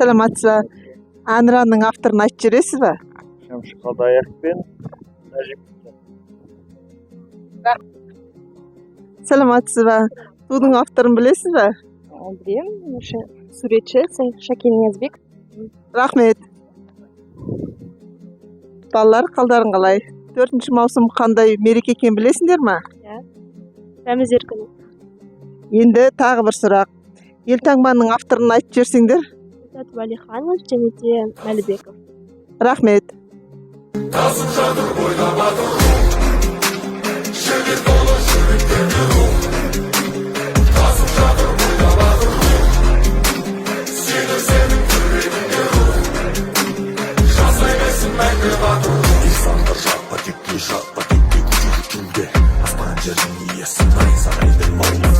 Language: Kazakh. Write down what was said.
Саламатсыз ба? Әнұранның авторын айтып жібересіз ба? Шәмші Қалдаяқов пен Нәжіп. Саламатсыз ба? Тудың авторын білесіз ба? Білемін, суретші Шәкен Ниязбек. Рахмет. Балалар, қалдарың қалай? 4 маусым қандай мереке екенін білесіңдер ма? Рәміздер күні. Енді тағы бір сұрақ. Елтаңбаның авторын айтып жіберсеңдер. Мұхтар Уәлиханов және де Мәлібеков. Рахмет. Insanlar жатпа текке, жатпа текке, көтеріп түнде. Аспан жердің иесі, найзағайдың.